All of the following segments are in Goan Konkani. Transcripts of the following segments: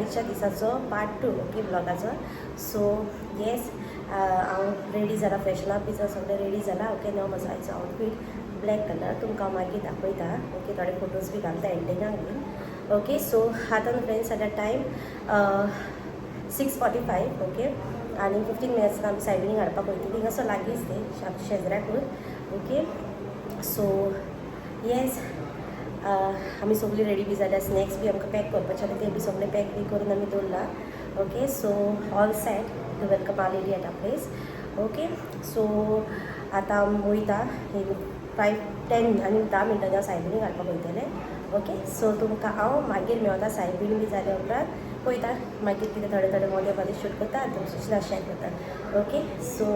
आजच्या दिसाचो पार्ट टू, ओके, ब्लॉगाचो. सो येस, हांव रेडी जाला, फ्रेशन अप बी सगळें रेडी जाला. ओके, न्हू म्हजो आयचो आउटफीट ब्लॅक कलर, तुमकां हांव मागीर दाखयता. ओके, थोडे फोटोज बी घालता एंडिंगाक बीन. ओके, सो आतां फ्रेंड्स सद्या टायम 6:45. ओके, आनी 15 मिनट्सान आमी सायबिणी हाडपाक वयतली. हिंगासर लागींच ती शेजऱ्याकूच. ओके, सो येस, आमी सगळीं रेडी बी जाल्या. स्नॅक्स बी आमकां पॅक करपाचें आसा, ते बी सगळें पॅक बी करून आमी दवरला. Okay, so all set to welcome Our Lady at our place. Okay, so आतां आमी वयता, 5:10 आनी 10 मिनटांनी हांव सायबिणी घालपाक वयतलें. ओके, सो तुमकां हांव मागीर मेवता. सायबीण बी जाल्या उपरांत पळयता, मागीर कितें थोडे थोडे मदें मदें शूट करता आनी तुमचे शेअर करता. Okay, so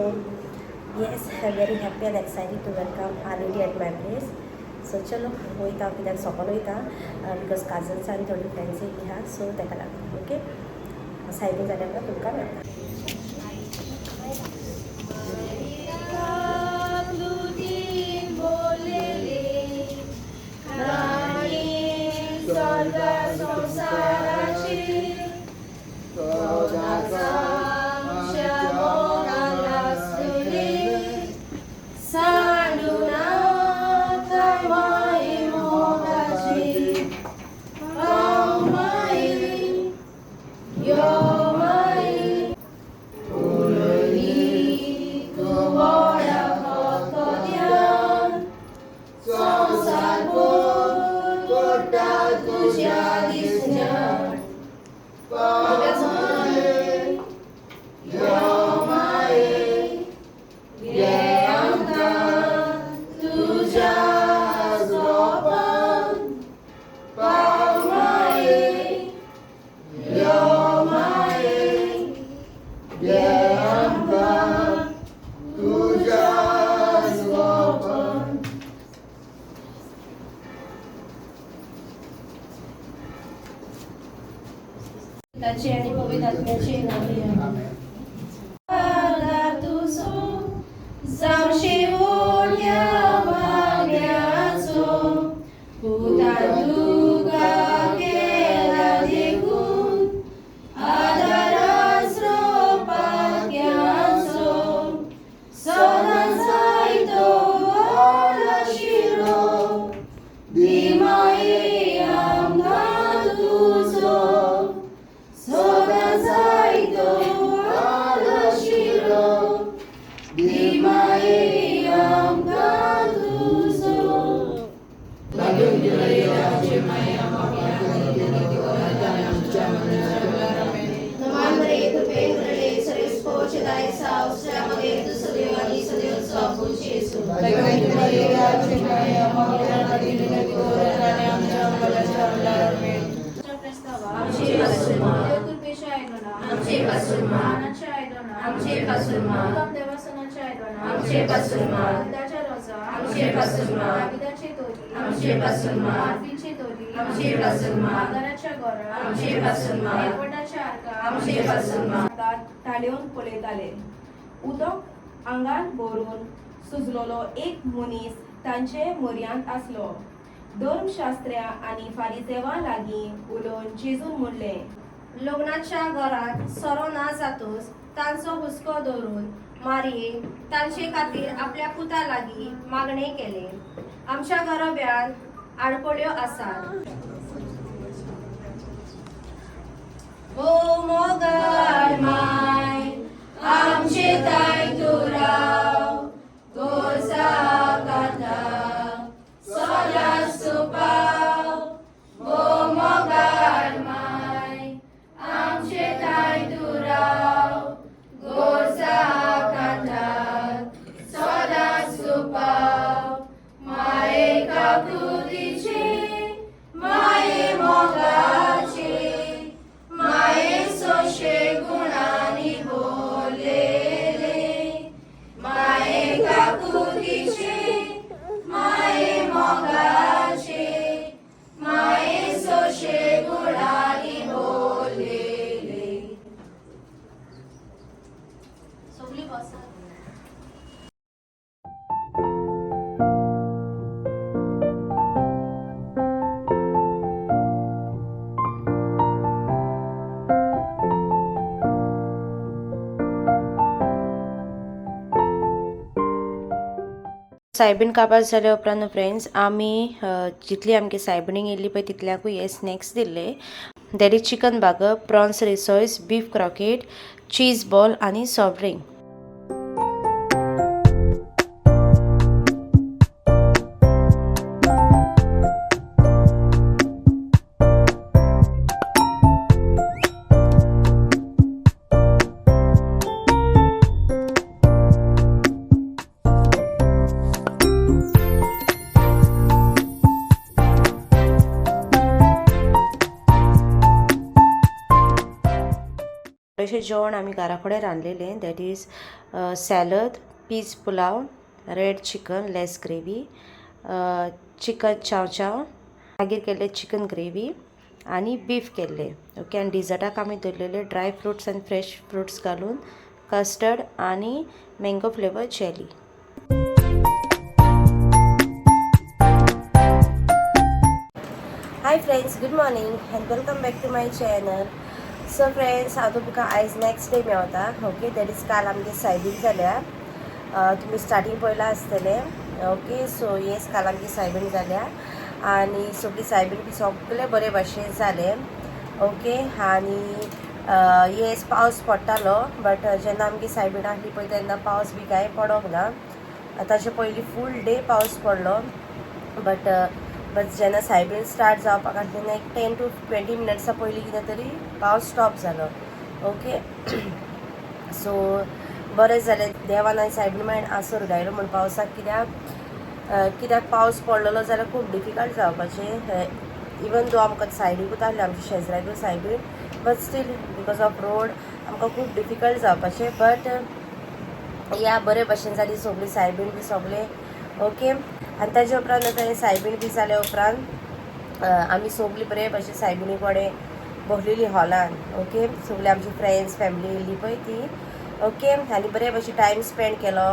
yes, I am very happy and excited to welcome Our Lady at my place. So चलो वयता, कित्याक सोकोल वयता, because cousins आनी थोडी फ्रेंड्स येयल्ली आहा, सो ताका लागून. ओके, सायबीण जाल्या उपरांत तुमकां मेळटा. ताचे आणि पवित्र आत्म्याचे नावे. तुजो जावं शेवट्या मागण्याचो पुता तुका केला देखून आदारासरो पाक्याचो सदां जायतो आशिरो दी माये आमकां तुजो सदां जायतो आशिरो दी माये आमकां तुजो. नमान मरिये, कृपेन भरले, सर्वेस्पोर दायसा, स्त्रियां मदें तूं सदैव आनी सदैवचो आपूण जेजू. भाग्यवंती मरिया, देवाची माय, आम्हा पाप्यांखातीर विनंती कर आतां आनी आमच्या मरणाच्या वेळार. आमेन. आमचे पासून मा. देवकृपेचे आयदनां आमचे पासून मा. मानाचे आयदनां आमचे पासून मा. उत्तम देवासनाचे आयदनां आमचे पासून मा. दुधाच्या रोजा आमचे पासून मा. दाविदाचे दोरी आमचे पासून मा. माफीचे दोरी आमचे पासून मा. आगाराच्या गोरा आमचे पासून मा. एकवटाच्या आर्का आमचे पासून मा. ताळेवन पळयताले. उदक आंगान भरून सुजलोलो एक मनीस तांचे म्हऱ्यांत आसलो. धर्मशास्त्र्या आनी फारिजेवां लागीं उलोवन जेजून म्हणलें, लग्नाच्या घरात सोरो ना जातूच तांचो हुस्को दवरून मारयेन तांचे खातीर आपल्या पुता लागीं मागणें केलें. आमच्या घराब्यांत आडखळ्यो आसात. ओ मोगाळ माय, आमचे ताय तूं राव, गोरसा कांता सदांच तूं पाव. ओ मोगाळ माय, आमचे ताय तूं राव, गोरसा कांता सदांच तूं पाव. माये काकुतीचे, माये मोगाचे, माये सोशे गुणांनी बोललेले, माये काकुतीचे, माये मोगाचे, माये सोशे गुणांनी बोललेले. सगळी बसा. सायबीण काबार जाल्या उपरांत फ्रेंड्स आमी जितली आमगे सायबिणीक येयल्ली पळय तितल्याकूय हे स्नॅक्स दिल्ले. That is chicken burger, prawns rissoles, beef croquette, cheese ball आनी सॉफ्ट ड्रिंक. थोडेशें जेवण आमी घरा कडेन रांदलेलें. That is salad, peas pulao, red chicken less gravy, chicken chow chow, मागीर केल्लें चिकन ग्रेवी आनी बीफ केल्लें. ओके, आनी डिजर्टाक आमी दवरलेले ड्राय फ्रुट्स आनी फ्रेश फ्रुट्स घालून कस्टर्ड आनी mango flavour jelly. Hi friends, good morning and welcome back to my channel. So friends, हांव तुमकां आयज नेक्स्ट डे मेवता. ओके, that is काल आमगे सायबीण जाल्या. तुमी स्टार्टींग पळयलां आसतलें. ओके, सो येस, काल आमची सायबीण जाल्या आनी सगळी सायबीण बी सगळे बरे भाशेन जालें. ओके, आनी येस, पावस पडटालो, बट जेन्ना आमगे सायबीण आहली पळय तेन्ना पावस बी कांय पडोंक ना. ताचे पयलीं फूल डे पावस पडलो, बट बट जेन्ना सायबीण स्टार्ट जावपाक आसली तेन्ना एक 10 टू 20 मिनट्सां पयलीं कितें तरी पावस स्टॉप जालो. ओके, सो बरें जालें, देवान आनी सायबीण मायन आसर घायलो म्हूण पावसाक. कित्याक पावस पडलेलो जाल्यार खूब डिफिकल्ट जावपाचें. इवन दो आमकां सायडीकूच आहलें आमच्या शेजराकूच सायबीण, but still because of road आमकां खूब डिफिकल्ट जावपाचें. बट या, बरे भशेन जाली सगळी सायबीण बी सगळें. ओके, आनी ताजे उपरांत सायबीण बी जाल्या उपरांत आमी सगळीं बरे भशेन सायबिणी कडेन बसलेली हॉलान. ओके, सगळी आमची फ्रेंड्स फॅमिली येयल्ली पळय ती. ओके, आनी बरे भशेन टायम स्पेंड केलो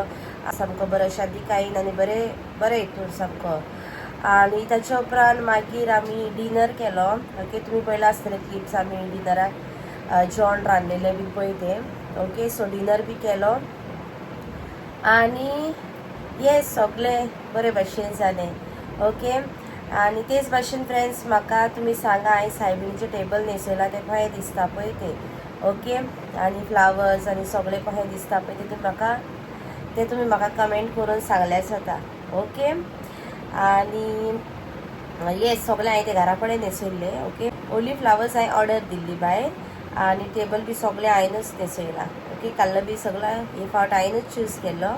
सामको बरो शांतीकायेन आनी बरे बरे हितून सामको. आनी ताच्या उपरांत मागीर आमी डिनर केलो. ओके, तुमी पळयलां आसतलें क्लिप्स, आमी डिनराक जेवण रांदलेलें बी पळय तें. ओके, सो डिनर बी केलो आनी येस, सगळें बरे भशेन जालें. ओके, आनी तेच भाशेन फ्रेंड्स, म्हाका तुमी सांगा हांवें सायबिणीचें टेबल न्हेसयलां तें कशें दिसता पळय तें. ओके, आनी फ्लावर्स आनी सगळें कशें दिसता पळय तें तुमी म्हाका कमेंट करून सांगल्यार जाता. ओके, आनी येस, सगळें हांवें तें घरा कडेन न्हेसयल्लें. ओके, ओन्ली फ्लावर्स हांवें ऑर्डर दिल्ली भायर आनी टेबल बी सगळें हांवेंनूच न्हेसयलां. ओके, कलर बी सगळें हे फावट हांवेंनूच चूज केल्लो.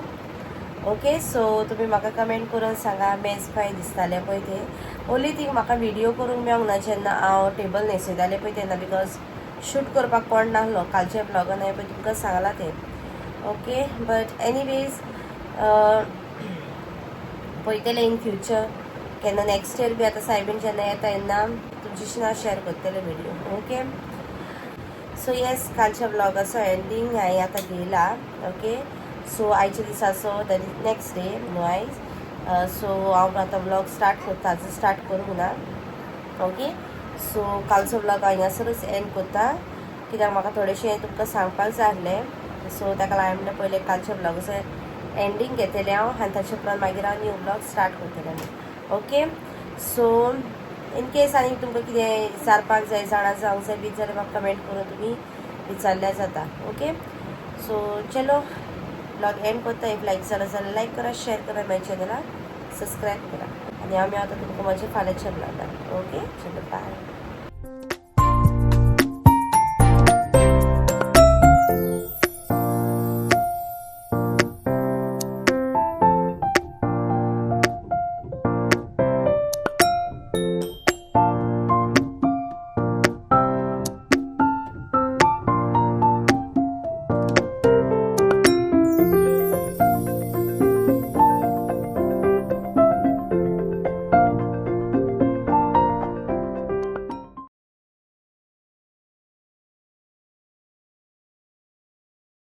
ओके, सो तुमी म्हाका कमेंट करून सांगा मेज कशें दिसतालें पळय तें. ओन्ली थिंग म्हाका व्हिडियो करूंक मेळोंक ना जेन्ना हांव टेबल न्हेसयतालें पळय तेन्ना, because shoot करपाक कोण नासलो. कालच्या ब्लॉगान हांवें पळय तुमकां सांगलां तें. ओके, बट एनीवेज पळयतलें इन फ्युचर केन्ना नेक्स्ट इयर बी आतां सायबीण जेन्ना येता तेन्ना तुमच्याशी हांव शेअर करतलें व्हिडियो. ओके, सो येस, कालच्या ब्लॉगाचो एंडींग हांवें आतां घेयला. ओके, सो आयच्या दिसाचो that is next day न्हू आयज. सो हांव आतां ब्लॉग स्टार्ट करता, आजून स्टार्ट करूंक ना. ओके, सो कालचो ब्लॉग हांव हिंगासरूच एंड करता, कित्याक म्हाका थोडेशें तुमकां सांगपाक जाय आसलें. सो ताका लागून हांवें म्हणलें पयलें कालच्या ब्लॉगाचो एंडींग घेतलें हांव आनी ताचे उपरांत मागीर हांव न्यू ब्लॉग स्टार्ट करतलें. ओके, सो इन केस आनी तुमकां कितें विचारपाक जाय, जाणा जावंक जाय बी जाल्यार म्हाका कमेंट करून तुमी विचारल्यार जाता. ओके, सो चलो ब्लॉग एंड करता. If लायक जालो जाल्यार लायक करा, शेअर करा, म्हाज्या चॅनलाक सबस्क्रायब करा आनी हांव मेळटा तुमकां म्हज्या फाल्यांच्या ब्लॉगान. ओके, चलो बाय.